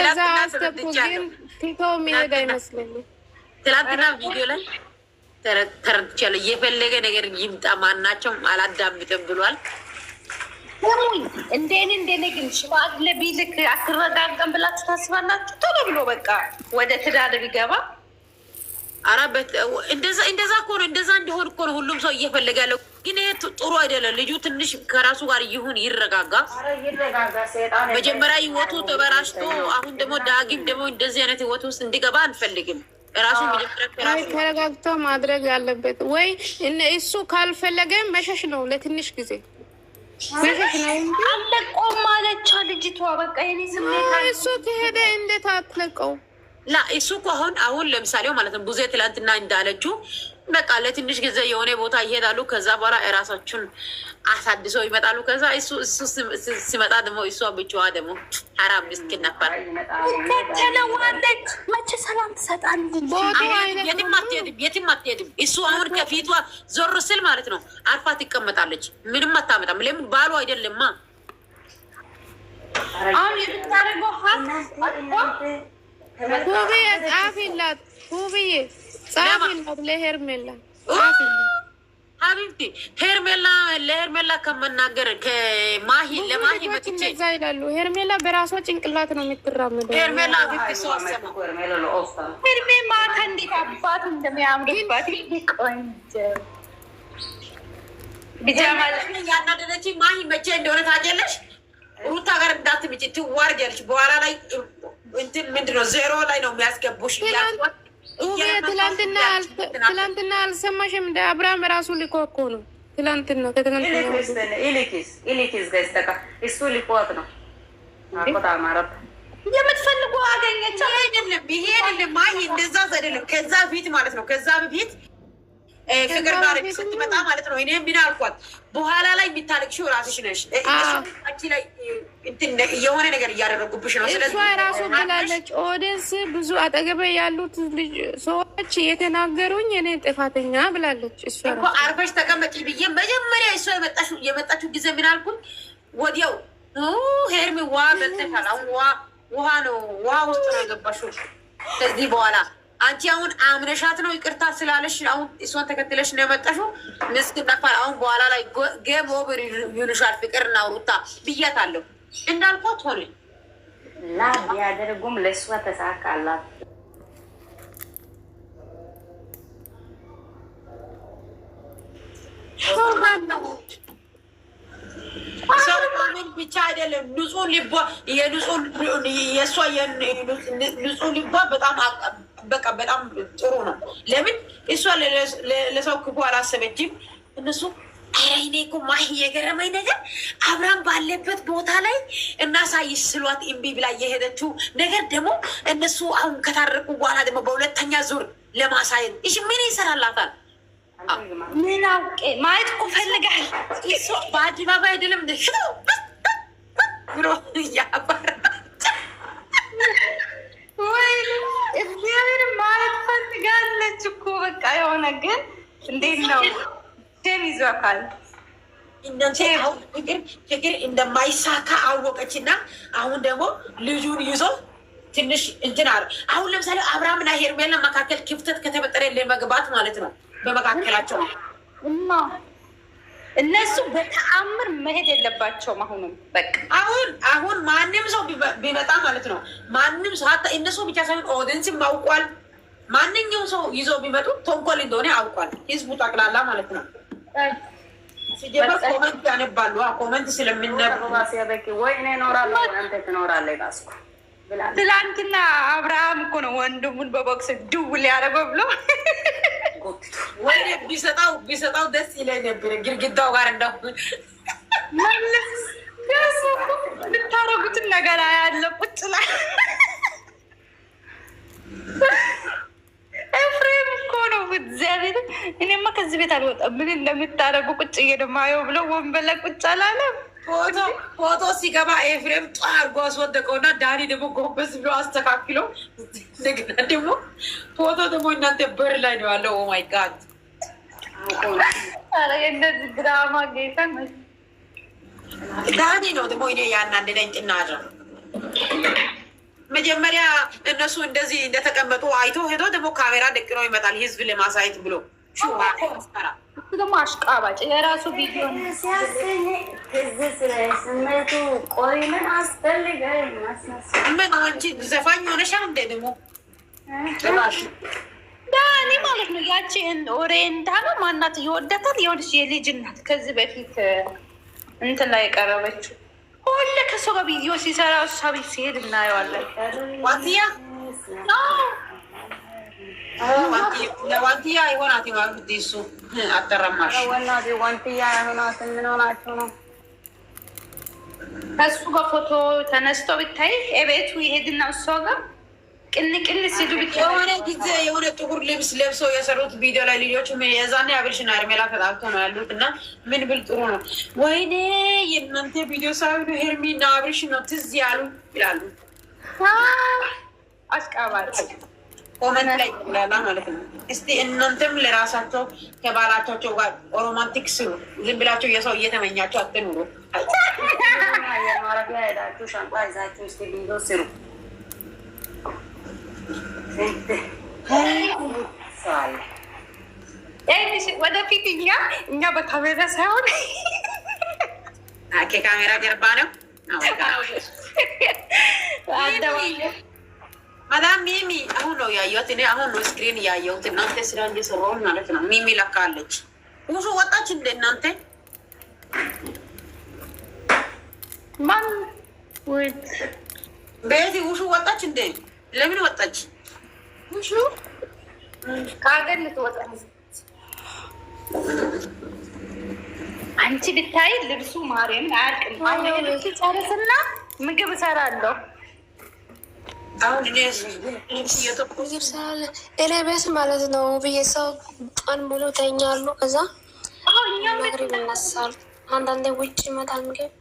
እዛ አስገቡ፣ ግን ቲቶ የሚሄድ አይመስለኝም። ትላንትና ቪዲዮ ላይ ተረድቻለሁ። የፈለገ ነገር ይምጣ ማናቸውም አላዳምጥም ብሏል። ስሙኝ፣ እንደኔ እንደኔ ግን ሽማግሌ ቢልክ አትረጋጋም ብላችሁ ታስባላችሁ? ቶሎ ብሎ በቃ ወደ ትዳር ቢገባ። ኧረ እንደዛ እንደዛ እኮ ነው። እንደዛ እንዲሆን እኮ ነው ሁሉም ሰው እየፈለገ ያለው። ግን ይሄ ጥሩ አይደለም። ልጁ ትንሽ ከራሱ ጋር ይሁን፣ ይረጋጋ። መጀመሪያ ህይወቱ ተበላሽቶ አሁን ደግሞ ዳግም ደግሞ እንደዚህ አይነት ህይወት ውስጥ እንዲገባ አንፈልግም። ራሱ መጀመሪያ ከራሱ ተረጋግቶ ማድረግ አለበት። ወይ እሱ ካልፈለገ መሸሽ ነው፣ ለትንሽ ጊዜ መሸሽ ነው እንጂ። አለቆም አለቻ ልጅቷ። በቃ የኔ ስሜት እሱ ከሄደ እንዴት አትለቀው? ላ እሱ እኮ አሁን አሁን ለምሳሌው ማለት ነው ብዙ ትላንትና እንዳለችው በቃ ለትንሽ ጊዜ የሆነ ቦታ ይሄዳሉ። ከዛ በኋላ እራሳችሁን አሳድሰው ይመጣሉ። ከዛ እሱ እሱ ሲመጣ ደግሞ እሷ ብቻዋ ደግሞ ሀራም ምስኪን ነበር። ትከተለዋለች። መቼ ሰላም ትሰጣለች? የትም አትሄድም፣ የትም አትሄድም። እሱ አሁን ከፊቷ ዞር ስል ማለት ነው አርፋ ትቀመጣለች። ምንም አታመጣም። ለምን ባሉ አይደለማ። አሁን የምታደርገው ውብዬ ጻፊላት፣ ውብዬ ጻፊላት ለሄርሜላ ጻፊላት። حبيبتي ሄርሜላ ለሄርሜላ ከመናገር ከማሂ ለማሂ መጥቼ እንደዛ ይላሉ። ሄርሜላ በራሷ ጭንቅላት ነው የምትራምደው። ሄርሜላ حبيبتي ሰው አሰማ። ሄርሜ ማታ እንዴት አባቱ እንደሚያምርባት፣ ቆንጆ ቢጃማ። ያናደደች ማሂ መቼ እንደሆነ ታውቂያለሽ? ሩታ ጋር እንዳትመጪ ትዋርጃለሽ። በኋላ ላይ እንትን ምንድን ነው ዜሮ ላይ ነው የሚያስገቡሽ። ውብዬ ትላንትና አልሰማሽም? እንደ አብርሃም ራሱ ልኮ እኮ ነው ትላንትና ከትላንትና እሱ ሊቆት ነው የምትፈልጉ አገኘች። አይደለም ይሄ አይደለም ማሂ፣ እንደዛ አይደለም። ከዛ በፊት ማለት ነው፣ ከዛ በፊት ፍቅር ጋር ስትመጣ ማለት ነው። እኔ ምን አልኳት? በኋላ ላይ የሚታለቅሽው ራስሽ ነሽ። አንቺ ላይ እንትን የሆነ ነገር እያደረጉብሽ ነው። እሷ ራሱ ብላለች። Audience ብዙ አጠገቤ ያሉት ልጅ ሰዎች የተናገሩኝ እኔ ጥፋተኛ ብላለች። እሷ እኮ አርፈሽ ተቀመጪ ብዬ መጀመሪያ እሷ የመጣችው ጊዜ ምን አልኩኝ? ወዲያው ሄርሚ ዋ በልተሻል። አሁን ውሃ ነው፣ ውሃ ውስጥ ነው የገባሽው። ከዚህ በኋላ አንቺ አሁን አምነሻት ነው ይቅርታ ስላለሽ አሁን እሷን ተከትለሽ ነው የመጣሽው። ምስኪን ነፋል። አሁን በኋላ ላይ game over ይሉሻል ፍቅርና ሩታ ብያታለሁ። እንዳልኳት ሆነ። ላ ቢያደርጉም ለእሷ ተሳካላት። ሰው ማመን ብቻ አይደለም፣ ንጹህ ልቧ የእሷ ንጹህ ልቧ በጣም በቃ በጣም ጥሩ ነው። ለምን እሷ ለሰው ክፉ አላሰበችም። እነሱ ኧረ እኔ እኮ ማሂ የገረመኝ ነገር አብርሃም ባለበት ቦታ ላይ እናሳይሽ ስሏት እምቢ ብላ የሄደችው ነገር ደግሞ እነሱ አሁን ከታረቁ በኋላ ደግሞ በሁለተኛ ዙር ለማሳየት እሺ ምን ይሰራላታል? ምን አውቄ፣ ማየት እኮ ፈልጋል። እሷ በአደባባይ አይደለም እንደ ብሎ እያባረ ወይ እግዚአብሔር፣ ማለት ፈልጋለች እኮ በቃ የሆነ ግን እንዴት ነው shame ይዟታል። እናንተ አሁን ፍቅር ፍቅር እንደማይሳካ አወቀችና አሁን ደግሞ ልጁን ይዞ ትንሽ እንትን አለ። አሁን ለምሳሌ አብርሃምና ሄርሜላ መካከል ክፍተት ከተፈጠረ ለመግባት ማለት ነው በመካከላቸው። እና እነሱ በተአምር መሄድ የለባቸውም። አሁንም በቃ አሁን አሁን ማንም ሰው ቢመጣ ማለት ነው ማንም ሰው حتى እነሱ ብቻ ሳይሆን audience ም አውቋል። ማንኛውም ሰው ይዞ ቢመጡ ተንኮል እንደሆነ አውቋል። ህዝቡ ጠቅላላ ማለት ነው። ሲጀመር comment ያነባሉ። Comment ስለሚነብ ወይ እኔ እኖራለሁ ወይ አንተ ትኖራለህ ባስኩ ብላለች። ትላንትና አብርሃም እኮ ነው ወንድሙን በቦክስ ድው ሊያደርገው ብሎ ጎትቶ ወይ ቢሰጣው ቢሰጣው ደስ ይለኝ ነበር። ግድግዳው ጋር እንደው መለስ ደስ እኮ የምታረጉትን ነገር ያለ ቁጭ ላይ ኤፍሬም እኮ ነው እግዚአብሔር። እኔማ ከዚህ ቤት አልወጣም፣ ምን እንደምታደርጉ ቁጭ እየደማየው ብሎ ወንበር ላይ ቁጭ አላለም። ፎቶ ፎቶ ሲገባ ኤፍሬም ጧ አድርጎ አስወደቀውና ዳኒ ደግሞ ጎንበስ ብሎ አስተካክሎ እንደገና ደግሞ ፎቶ ደግሞ እናንተ በር ላይ ነው ያለው። Oh my God! ኧረ የእነዚህ ድራማ ጌታ። ዳኒ ነው ደግሞ እኔ ያናደደኝ ጥናት ነው። መጀመሪያ መጀመሪያ እነሱ እንደዚህ እንደተቀመጡ አይቶ ሄዶ ደግሞ ካሜራ ደቅኖ ይመጣል ህዝብ ለማሳየት ብሎ። እሱ ደግሞ አሽቃባጭ የራሱ ቪዲዮ ስሜቱ ቆይ ምን አስፈልገኝ? ምን አንቺ ዘፋኝ ሆነሻል እንደ ደግሞ ዳኒ ማለት ነው። ያቺ ኦሬንታ ነው ማናት? እየወደታት የሆነች የልጅ እናት ከዚህ በፊት እንትን ላይ የቀረበችው ሁሌ ከእሱ ጋር ቪዲዮ ሲሰራ እሷ ቤት ሲሄድ እናየዋለን። ዋንትያ ለዋንትያ አይሆናት ማለት እሱ አጠረማሽ። ዋንትያ አይሆናት። ምን ሆናችሁ ነው? ከእሱ ጋር ፎቶ ተነስቶ ብታይ እቤቱ ይሄድና እሷ ጋር ቅን ቅን ሲሉ ብታይ የሆነ ጊዜ የሆነ ጥቁር ልብስ ለብሰው የሰሩት ቪዲዮ ላይ ልጆች የዛኔ አብርሽና ሄርሜላ ተጣልቶ ነው ያሉት። እና ምን ብል ጥሩ ነው? ወይኔ የእናንተ ቪዲዮ ሳይሆኑ ሄርሚና አብርሽ ነው ትዝ ያሉ ይላሉ። አሽቃባጭ Comment ላይ ይላላ ማለት ነው። እስቲ እናንተም ለራሳቸው ከባላቸው ጋር romantic ስሩ። ዝም ብላቸው የሰው እየተመኛቸው አትኑሩ። ማረፊያ ሄዳችሁ ሻንጣ ይዛችሁ እስቲ ቪዲዮ ስሩ። ሰው አለ። ወደፊት እኛ በካሜራ ሳይሆን ከካሜራ ጀርባ ነው። ማዳም ሚሚ አሁን ነው ያየሁት። እኔ አሁን ነው screen ያየሁት። እናንተ ስራ እየሰራሁ ማለት ነው። ሚሚ ለካለች ውሹ ወጣች እንደ እናንተ። ማን ቤቲ ውሹ ወጣች እንደ ለምን ወጣች? ውሹ ከሀገር ልትወጣ። አንቺ ብታይ ልብሱ ማርያምን አያልቅም። አሁን ልብስ ጨርስና ምግብ እሰራለሁ። አሁን እኔ ልብስ እየተኩ ምግብ ስላለ እኔ ቤት ማለት ነው ብዬ ሰው ቀን ሙሉ ተኛሉ። ከዛ መግሪብ ይነሳሉ። አንዳንዴ ውጭ ይመጣል ምግብ።